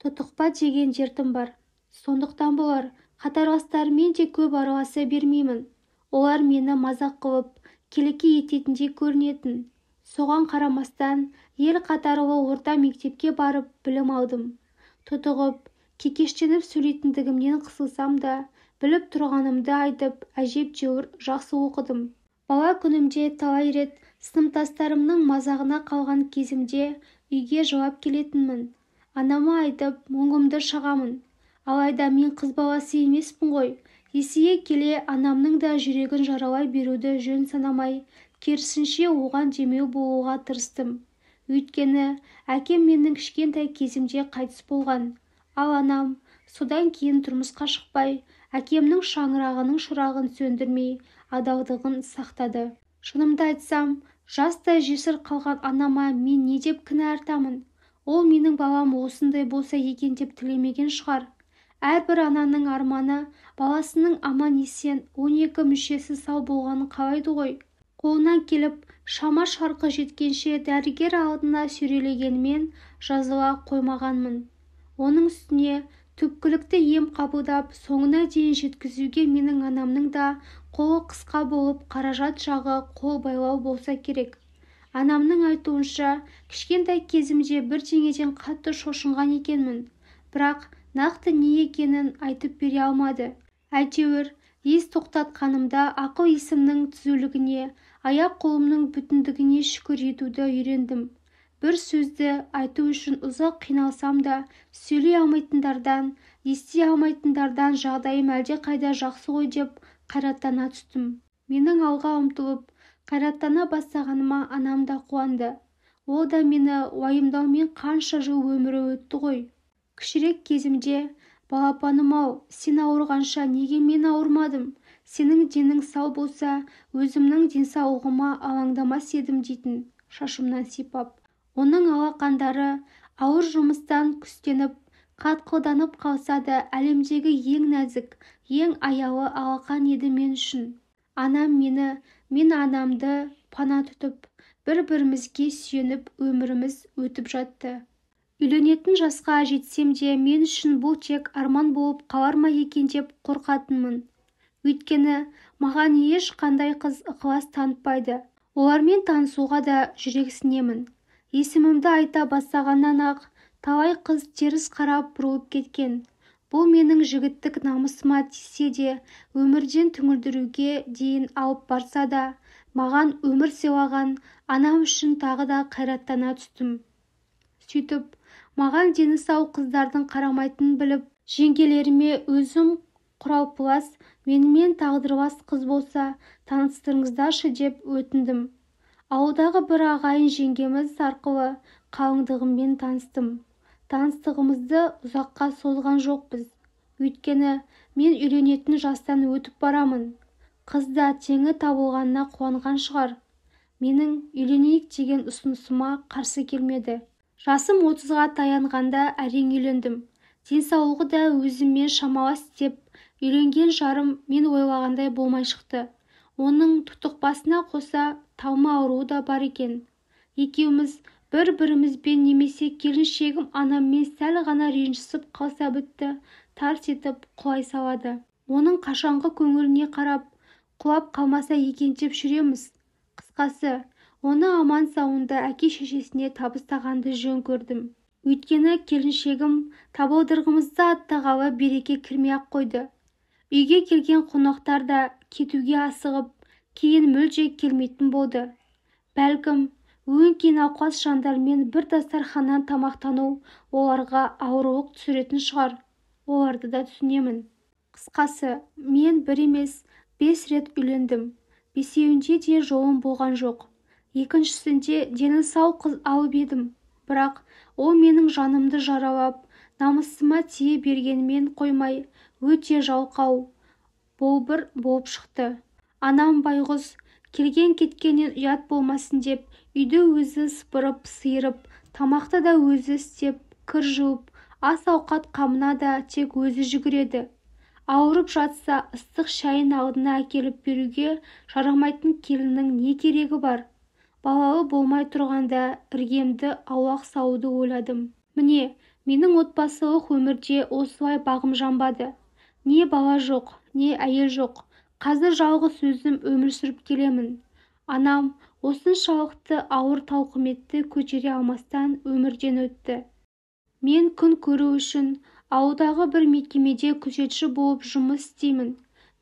Тұтықпа деген дертім бар. Сондықтан болар, қатарластарыммен де көп араласа бермеймін. Олар мені мазақ қылып, келеке ететіндей көрінетін. Соған қарамастан, ел қатарлы орта мектепке барып білім алдым. Тұтығып, кекештеніп сөйлейтіндігімнен қысылсам да, біліп тұрғанымды айтып, әжептәуір жақсы оқыдым. Бала күнімде талай рет сыныптастарымның мазағына қалған кезімде үйге жылап келетінмін. Анама айтып, мұңымды шағамын. Алайда мен қыз баласы емеспін ғой. Есейе келе анамның да жүрегін жаралай беруді жөн санамай, керісінше оған демеу болуға тырыстым. Өйткені әкем менің кішкентай кезімде қайтыс болған. Ал анам содан кейін тұрмысқа шықпай, әкемнің шаңырағының шырағын сөндірмей, адалдығын сақтады. Шынымды айтсам, жастай жесір қалған анама мен не деп кінә артамын? Ол менің балам осындай болса екен деп тілемеген шығар. Әрбір ананың арманы баласының аман-есен 12 мүшесі сау болғанын қалайды ғой. Қолынан келіп, шама-шарқы жеткенше дәрігер алдына сүйрелегенмен жазыла қоймағанмын. Оның үстіне түпкілікті ем қабылдап, соңына дейін жеткізуге менің анамның да қолы қысқа болып, қаражат жағы қол байлау болса керек. Анамның айтуынша, кішкентай кезімде бірдеңеден қатты шошынған екенмін. Бірақ нақты не екенін айтып бере алмады. Әйтеуір, ес тоқтатқанымда ақыл-есімнің түзулігіне, аяқ-қолымның бүтіндігіне шүкір етуді үйрендім. Бір сөзді айту үшін ұзақ қиналсам да, сөйлей алмайтындардан, ести алмайтындардан жағдайым әлдеқайда жақсы ғой деп қайраттана түстім. Менің алға ұмтылып, қайраттана бастағаныма анам да қуанды. Ол да мені уайымдаумен қанша жыл өмірі өтті ғой. Кішірек кезімде, балапаным-ау, сен ауырғанша неге мен ауырмадым? Сенің денің сау болса, өзімнің денсаулығыма алаңдамас едім дейтін, шашымнан сипап. Оның алақандары ауыр жұмыстан күстеніп, қатқылданып қалса да, әлемдегі ең нәзік, ең аялы алақан еді мен үшін. Анам мені, мен анамды пана тұтып, бір-бірімізге сүйеніп өміріміз өтіп жатты. Үйленетін жасқа жетсем де, мен үшін бұл тек арман болып қалар ма екен деп қорқатынмын. Өйткені маған ешқандай қыз ықылас танытпайды. Олармен танысуға да жүрексінемін. Есімімді айта бастағаннан-ақ талай қыз теріс қарап бұрылып кеткен. Бұл менің жігіттік намысыма тисе де, өмірден түңілдіруге дейін алып барса да, маған өмір сыйлаған анам үшін тағы да қайраттана түстім. Сөйтіп, маған дені сау қыздардың қарамайтынын біліп, жеңгелеріме өзім құралпылас, менімен тағдырлас қыз болса, таныстырыңыздаршы деп өтіндім. Ауылдағы бір ағайын жеңгеміз арқылы қалыңдығыммен таныстым. Таныстығымызды ұзаққа созған жоқпыз. Өйткені мен үйленетін жастан өтіп барамын. Қыз да теңі табылғанына қуанған шығар. Менің үйленейік деген ұсынысыма қарсы келмеді. Жасым 30-ға таянғанда әрең үйлендім. Денсаулығы да өзіммен шамалас деп үйленген жарым мен ойлағандай болмай шықты. Оның тұтықпасына қоса талма ауруы да бар екен. Екеуміз бір-бірімізбен немесе келіншегім анаммен сәл ғана ренжісіп қалса бітті, тарс етіп құлай салады. Оның қашанғы көңіліне қарап, құлап қалмаса екен деп жүреміз. Қысқасы, оны аман-сауында әке-шешесіне табыстағанды жөн көрдім. Өйткені келіншегім табалдырығымызды аттағалы береке кірмей-ақ қойды. Үйге келген қонақтар да кетуге асығып, кейін мүлде келмейтін болды. Бәлкім, өңкей науқас жандармен бір дастарханнан тамақтану оларға ауырлық түсіретін шығар. Оларды да түсінемін. Қысқасы, мен бір емес, 5 рет үйлендім. 5-еуінде де жолым болған жоқ. Екіншісінде дені сау қыз алып едім. Бірақ ол менің жанымды жаралап, намысыма тие бергенімен қоймай, өте жалқау, болбыр болып шықты. Анам байғұс, келген-кеткеннен ұят болмасын деп, үйді өзі сыпырып, сиырып, тамақты да өзі істеп, кір жуып, ас-ауқат қамына да тек өзі жүгіреді. Ауырып жатса, ыстық шайын алдына әкеліп беруге жарамайтын келіннің не керегі бар? Балалы болмай тұрғанда іргемді аулақ салуды ойладым. Міне, Менің отбасылық өмірде осылай бағым жанбады. Не бала жоқ, не әйел жоқ. Қазір жалғыз өзім өмір сүріп келемін. Анам осыншалықты ауыр тауқыметті көтере алмастан өмірден өтті. Мен күн көру үшін ауылдағы бір мекемеде күзетші болып жұмыс істеймін.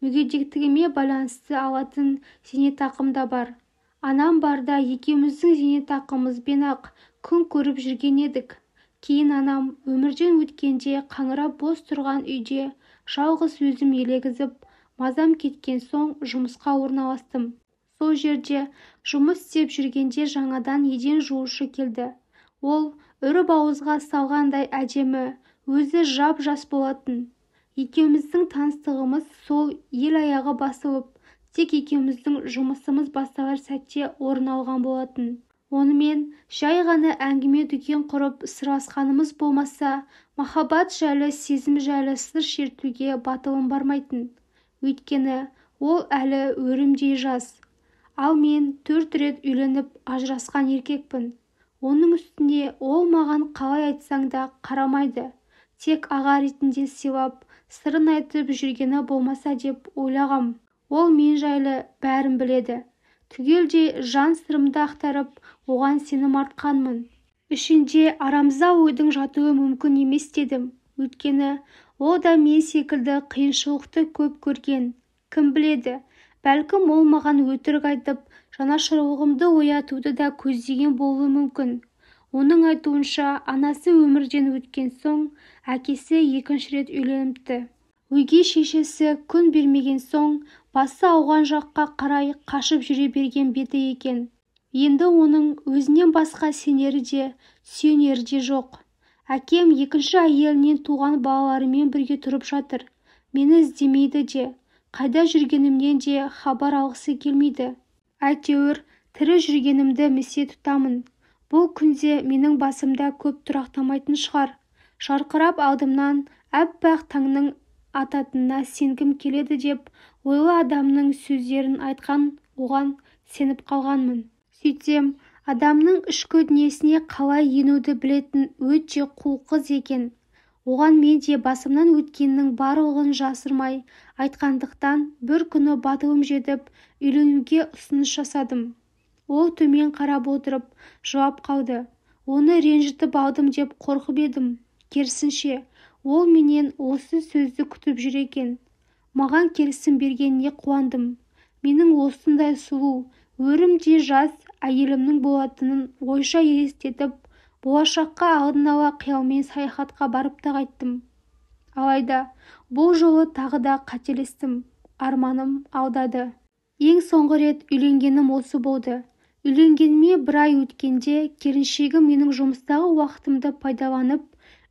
Мүгедектігіме байланысты алатын зейнетақым да бар. Анам барда екеуміздің зейнетақымызбен-ақ күн көріп жүрген едік. Кейін анам өмірден өткенде қаңырап бос тұрған үйде жалғыз өзім елегізіп, мазам кеткен соң жұмысқа орналастым. Сол жерде жұмыс істеп жүргенде жаңадан еден жуушы келді. Ол үріп ауызға салғандай әдемі, өзі жап-жас болатын. Екеуміздің таныстығымыз сол ел аяғы басылып, тек екеуміздің жұмысымыз басталар сәтте орын алған болатын. Онымен жай ғана әңгіме-дүкен құрып сырласқанымыз болмаса, махаббат жайлы, сезім жайлы сыр шертуге батылым бармайтын. Өйткені ол әлі өрімдей жас. Ал мен 4 рет үйленіп ажырасқан еркекпін. Оның үстіне ол маған қалай айтсаң да қарамайды. Тек аға ретінде сыйлап, сырын айтып жүргені болмаса деп ойлағам. Ол мен жайлы бәрін біледі. Түгелдей жан сырымды ақтарып, оған сенім артқанмын. Ішінде арамза ойдың жатуы мүмкін емес дедім. Өйткені ол да мен секілді қиыншылықты көп көрген. Кім біледі, бәлкім ол маған өтірік айтып, жанашырлығымды оятуды да көздеген болуы мүмкін. Оның айтуынша, анасы өмірден өткен соң, әкесі екінші рет үйленіпті. Өгей шешесі күн бермеген соң, басы ауған жаққа қарай қашып жүре берген беті екен. Енді оның өзінен басқа сенері де, сүйенері де жоқ. Әкем екінші әйелінен туған балаларымен бірге тұрып жатыр. Мені іздемейді де, қайда жүргенімнен де хабар алғысы келмейді. Әйтеуір тірі жүргенімді місе тұтамын. Бұл күнде менің басымда көп тұрақтамайтын шығар. Жарқырап алдымнан әппақ таңның ататынына сенгім келеді деп ойлы адамның сөздерін айтқан оған сеніп қалғанмын. Сөйтсем, адамның ішкі дүниесіне қалай енуді білетін өте қу қыз екен. Оған мен де басымнан өткеннің барлығын жасырмай айтқандықтан бір күні батылым жетіп, үйленуге ұсыныс жасадым. Ол төмен қарап отырып, жылап қалды. Оны ренжітіп алдым деп қорқып едім. Керісінше, ол менен осы сөзді күтіп жүр екен. Маған келісім бергеніне қуандым. Менің осындай сұлу, өрімдей жас әйелімнің болатынын ойша елестетіп, болашаққа алдын ала қиялмен саяхатқа барып та қайттым. Алайда бұл жолы тағы да қателестім. Арманым алдады. Ең соңғы рет үйленгенім осы болды. Үйленгеніме бір ай өткенде келіншегім менің жұмыстағы уақытымды пайдаланып,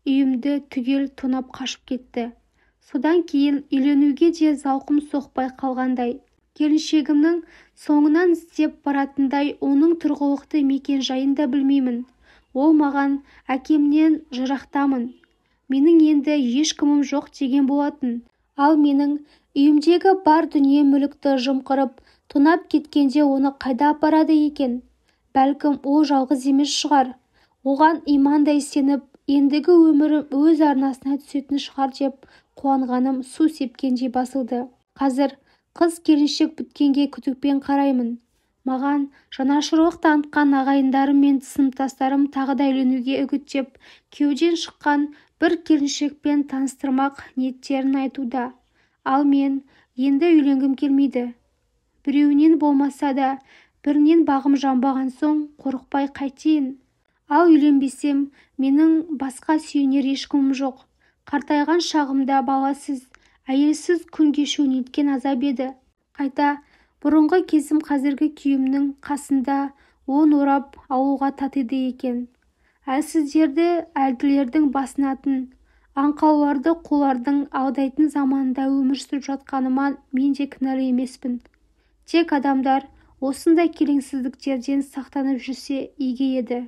үйімді түгел тонап қашып кетті. Содан кейін үйленуге де зауқым соқпай қалғандай. Келіншегімнің соңынан іздеп баратындай оның тұрғылықты мекен-жайын да білмеймін. Ол маған әкемнен жырақтамын, менің енді ешкімім жоқ деген болатын. Ал менің үйімдегі бар дүние-мүлікті жымқырып, тонап кеткенде оны қайда апарады екен? Бәлкім ол жалғыз емес шығар. Оған имандай сеніп, ендігі өмірім өз арнасына түсетін шығар деп қуанғаным су сепкендей басылды. Қазір қыз келіншек біткенге күдікпен қараймын. Маған жанашырлық танытқан ағайындарым мен сыныптастарым тағы да үйленуге үгіттеп, күйеуден шыққан бір келіншекпен таныстырмақ ниеттерін айтуда. Ал мен енді үйленгім келмейді. Біреуінен болмаса да, бірінен бағым жанбаған соң қорықпай қайтейін. Ал үйленбесем, менің басқа сүйенер ешкімім жоқ. Қартайған шағымда баласыз, әйелсіз күн кешу неткен азап еді. Қайта бұрынғы кезім қазіргі күйімнің қасында он орап алуға татиды екен. Әлсіздерді әлділердің басынатын, аңқауларды қулардың алдайтын заманында өмір сүріп жатқаныма мен де кінәлі емеспін. Тек адамдар осындай келеңсіздіктерден сақтанып жүрсе игі еді.